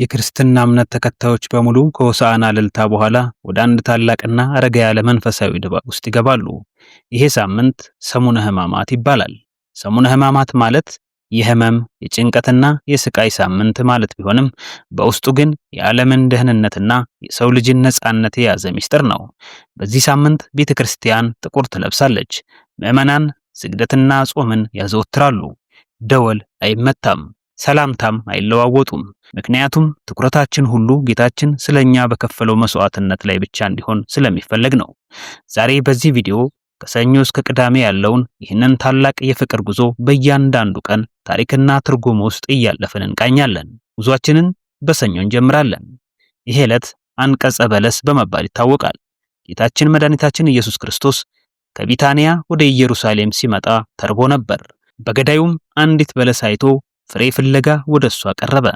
የክርስትና እምነት ተከታዮች በሙሉ ከሆሳዕና እልልታ በኋላ ወደ አንድ ታላቅና ረጋ ያለ መንፈሳዊ ድባብ ውስጥ ይገባሉ። ይሄ ሳምንት ሰሙነ ሕማማት ይባላል። ሰሙነ ሕማማት ማለት የህመም የጭንቀትና የስቃይ ሳምንት ማለት ቢሆንም በውስጡ ግን የዓለምን ደህንነትና የሰው ልጅን ነጻነት የያዘ ምስጢር ነው። በዚህ ሳምንት ቤተ ክርስቲያን ጥቁር ትለብሳለች። ምዕመናን ስግደትና ጾምን ያዘወትራሉ። ደወል አይመታም፣ ሰላምታም አይለዋወጡም። ምክንያቱም ትኩረታችን ሁሉ ጌታችን ስለኛ በከፈለው መስዋዕትነት ላይ ብቻ እንዲሆን ስለሚፈለግ ነው። ዛሬ በዚህ ቪዲዮ ከሰኞ እስከ ቅዳሜ ያለውን ይህንን ታላቅ የፍቅር ጉዞ በእያንዳንዱ ቀን ታሪክና ትርጉም ውስጥ እያለፍን እንቃኛለን። ጉዟችንን በሰኞ እንጀምራለን። ይሄ ዕለት አንቀጸ በለስ በመባል ይታወቃል። ጌታችን መድኃኒታችን ኢየሱስ ክርስቶስ ከቢታንያ ወደ ኢየሩሳሌም ሲመጣ ተርቦ ነበር። በገዳዩም አንዲት በለስ አይቶ ፍሬ ፍለጋ ወደ እሷ ቀረበ።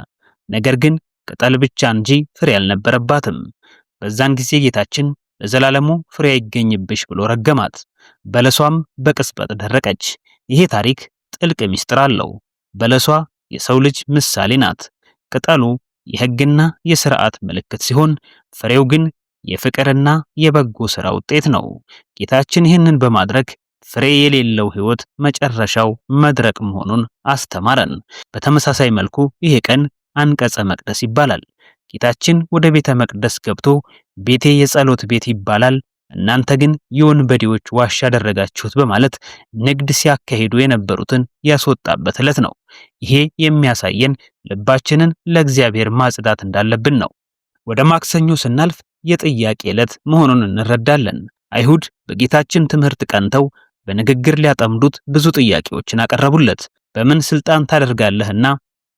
ነገር ግን ቅጠል ብቻ እንጂ ፍሬ አልነበረባትም። በዛን ጊዜ ጌታችን ለዘላለሙ ፍሬ አይገኝብሽ ብሎ ረገማት። በለሷም በቅጽበት ደረቀች። ይሄ ታሪክ ጥልቅ ምስጢር አለው። በለሷ የሰው ልጅ ምሳሌ ናት። ቅጠሉ የሕግና የሥርዓት ምልክት ሲሆን፣ ፍሬው ግን የፍቅርና የበጎ ሥራ ውጤት ነው። ጌታችን ይህንን በማድረግ ፍሬ የሌለው ሕይወት መጨረሻው መድረቅ መሆኑን አስተማረን። በተመሳሳይ መልኩ ይሄ ቀን አንቀጸ መቅደስ ይባላል። ጌታችን ወደ ቤተ መቅደስ ገብቶ ቤቴ የጸሎት ቤት ይባላል፣ እናንተ ግን የወንበዴዎች ዋሻ ያደረጋችሁት በማለት ንግድ ሲያካሂዱ የነበሩትን ያስወጣበት ዕለት ነው። ይሄ የሚያሳየን ልባችንን ለእግዚአብሔር ማጽዳት እንዳለብን ነው። ወደ ማክሰኞ ስናልፍ የጥያቄ ዕለት መሆኑን እንረዳለን። አይሁድ በጌታችን ትምህርት ቀንተው በንግግር ሊያጠምዱት ብዙ ጥያቄዎችን አቀረቡለት። በምን ስልጣን ታደርጋለህና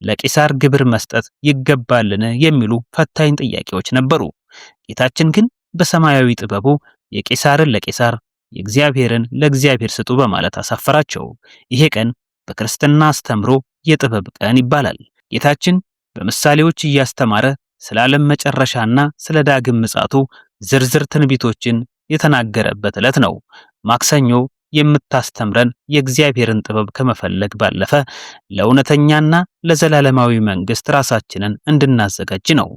ለቄሳር ግብር መስጠት ይገባልን? የሚሉ ፈታኝ ጥያቄዎች ነበሩ። ጌታችን ግን በሰማያዊ ጥበቡ የቄሳርን ለቄሳር የእግዚአብሔርን ለእግዚአብሔር ስጡ በማለት አሳፈራቸው። ይሄ ቀን በክርስትና አስተምሮ የጥበብ ቀን ይባላል። ጌታችን በምሳሌዎች እያስተማረ ስለ ዓለም መጨረሻና ስለ ዳግም ምጽአቱ ዝርዝር ትንቢቶችን የተናገረበት ዕለት ነው። ማክሰኞ የምታስተምረን የእግዚአብሔርን ጥበብ ከመፈለግ ባለፈ ለእውነተኛና ለዘላለማዊ መንግስት ራሳችንን እንድናዘጋጅ ነው።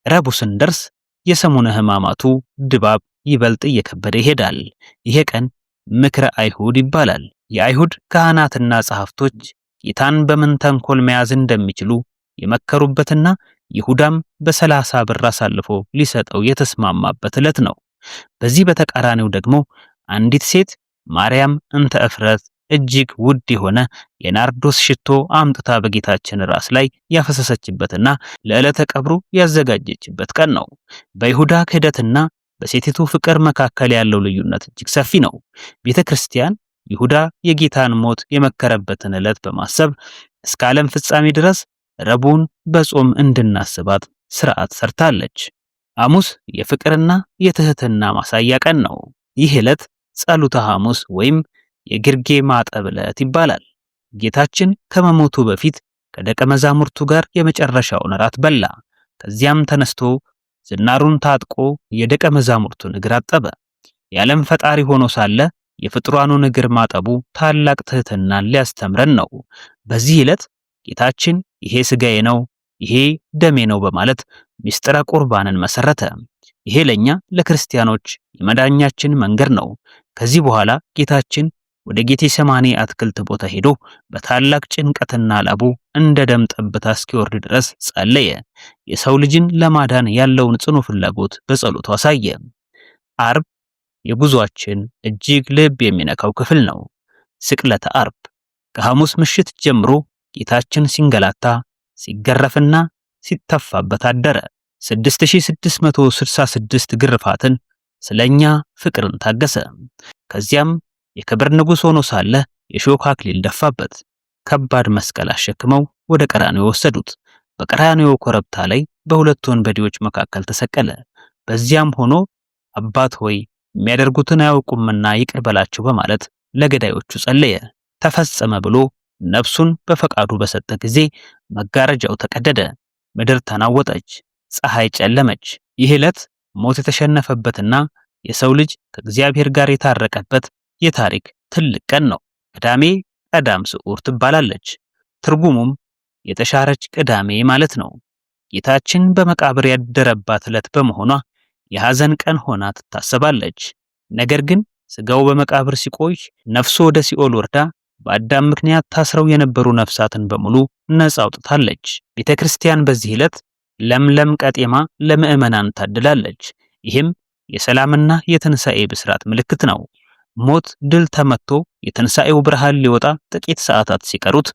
ረቡዕ ስንደርስ የሰሙነ ሕማማቱ ድባብ ይበልጥ እየከበደ ይሄዳል። ይሄ ቀን ምክረ አይሁድ ይባላል። የአይሁድ ካህናትና ጸሐፍቶች ጌታን በምን ተንኮል መያዝ እንደሚችሉ የመከሩበትና ይሁዳም በ30 ብር አሳልፎ ሊሰጠው የተስማማበት ዕለት ነው። በዚህ በተቃራኒው ደግሞ አንዲት ሴት ማርያም እንተ እፍረት እጅግ ውድ የሆነ የናርዶስ ሽቶ አምጥታ በጌታችን ራስ ላይ ያፈሰሰችበትና ለዕለተ ቀብሩ ያዘጋጀችበት ቀን ነው። በይሁዳ ክህደትና በሴቲቱ ፍቅር መካከል ያለው ልዩነት እጅግ ሰፊ ነው። ቤተ ክርስቲያን ይሁዳ የጌታን ሞት የመከረበትን ዕለት በማሰብ እስከ ዓለም ፍጻሜ ድረስ ረቡዕን በጾም እንድናስባት ስርዓት ሰርታለች። ሐሙስ የፍቅርና የትህትና ማሳያ ቀን ነው። ይህ ዕለት ጸሎተ ሐሙስ ወይም የግርጌ ማጠብ ዕለት ይባላል። ጌታችን ከመሞቱ በፊት ከደቀ መዛሙርቱ ጋር የመጨረሻውን እራት በላ። ከዚያም ተነስቶ ዝናሩን ታጥቆ የደቀ መዛሙርቱን እግር አጠበ። የዓለም ፈጣሪ ሆኖ ሳለ የፍጥሯኑን እግር ማጠቡ ታላቅ ትህትናን ሊያስተምረን ነው። በዚህ ዕለት ጌታችን ይሄ ሥጋዬ ነው፣ ይሄ ደሜ ነው በማለት ምስጢረ ቁርባንን መሰረተ። ይሄ ለኛ ለክርስቲያኖች የመዳኛችን መንገድ ነው። ከዚህ በኋላ ጌታችን ወደ ጌቴሰማኒ አትክልት ቦታ ሄዶ በታላቅ ጭንቀትና ላቡ እንደ ደም ጠብታ እስኪወርድ ድረስ ጸለየ። የሰው ልጅን ለማዳን ያለውን ጽኑ ፍላጎት በጸሎቱ አሳየ። አርብ የጉዟችን እጅግ ልብ የሚነካው ክፍል ነው። ስቅለተ አርብ ከሐሙስ ምሽት ጀምሮ ጌታችን ሲንገላታ ሲገረፍና ሲተፋበት አደረ። 6666 ግርፋትን ስለኛ ፍቅርን ታገሰ። ከዚያም የክብር ንጉሥ ሆኖ ሳለ የሾህ አክሊል ደፋበት። ከባድ መስቀል አሸክመው ወደ ቀራንዮ ወሰዱት። በቀራንዮ ኮረብታ ላይ በሁለት ወንበዴዎች መካከል ተሰቀለ። በዚያም ሆኖ አባት ሆይ የሚያደርጉትን አያውቁምና ይቅር በላቸው በማለት ለገዳዮቹ ጸለየ። ተፈጸመ ብሎ ነፍሱን በፈቃዱ በሰጠ ጊዜ መጋረጃው ተቀደደ፣ ምድር ተናወጠች፣ ፀሐይ ጨለመች። ይህ ዕለት ሞት የተሸነፈበትና የሰው ልጅ ከእግዚአብሔር ጋር የታረቀበት የታሪክ ትልቅ ቀን ነው። ቅዳሜ ቀዳም ስዑር ትባላለች። ትርጉሙም የተሻረች ቅዳሜ ማለት ነው። ጌታችን በመቃብር ያደረባት ዕለት በመሆኗ የሐዘን ቀን ሆና ትታሰባለች። ነገር ግን ሥጋው በመቃብር ሲቆይ ነፍሱ ወደ ሲኦል ወርዳ በአዳም ምክንያት ታስረው የነበሩ ነፍሳትን በሙሉ ነፃ አውጥታለች። ቤተ ክርስቲያን በዚህ ዕለት ለምለም ቀጤማ ለምዕመናን ታድላለች። ይህም የሰላምና የትንሣኤ ብስራት ምልክት ነው። ሞት ድል ተመቶ የትንሣኤው ብርሃን ሊወጣ ጥቂት ሰዓታት ሲቀሩት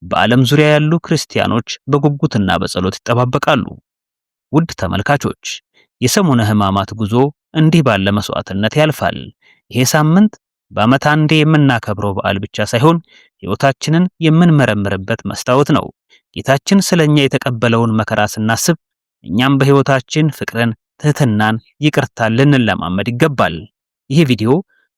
በዓለም ዙሪያ ያሉ ክርስቲያኖች በጉጉትና በጸሎት ይጠባበቃሉ። ውድ ተመልካቾች፣ የሰሙነ ሕማማት ጉዞ እንዲህ ባለ መስዋዕትነት ያልፋል። ይሄ ሳምንት በዓመት አንዴ የምናከብረው በዓል ብቻ ሳይሆን ሕይወታችንን የምንመረምርበት መስታወት ነው። ጌታችን ስለኛ የተቀበለውን መከራ ስናስብ እኛም በሕይወታችን ፍቅርን፣ ትህትናን፣ ይቅርታን ልንለማመድ ይገባል። ይህ ቪዲዮ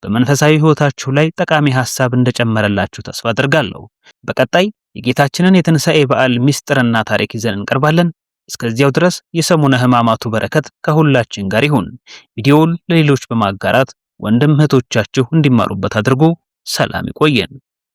በመንፈሳዊ ሕይወታችሁ ላይ ጠቃሚ ሐሳብ እንደጨመረላችሁ ተስፋ አድርጋለሁ። በቀጣይ የጌታችንን የትንሣኤ በዓል ምስጢርና ታሪክ ይዘን እንቀርባለን። እስከዚያው ድረስ የሰሙነ ሕማማቱ በረከት ከሁላችን ጋር ይሁን። ቪዲዮውን ለሌሎች በማጋራት ወንድም እህቶቻችሁ እንዲማሩበት አድርጉ። ሰላም ይቆየን።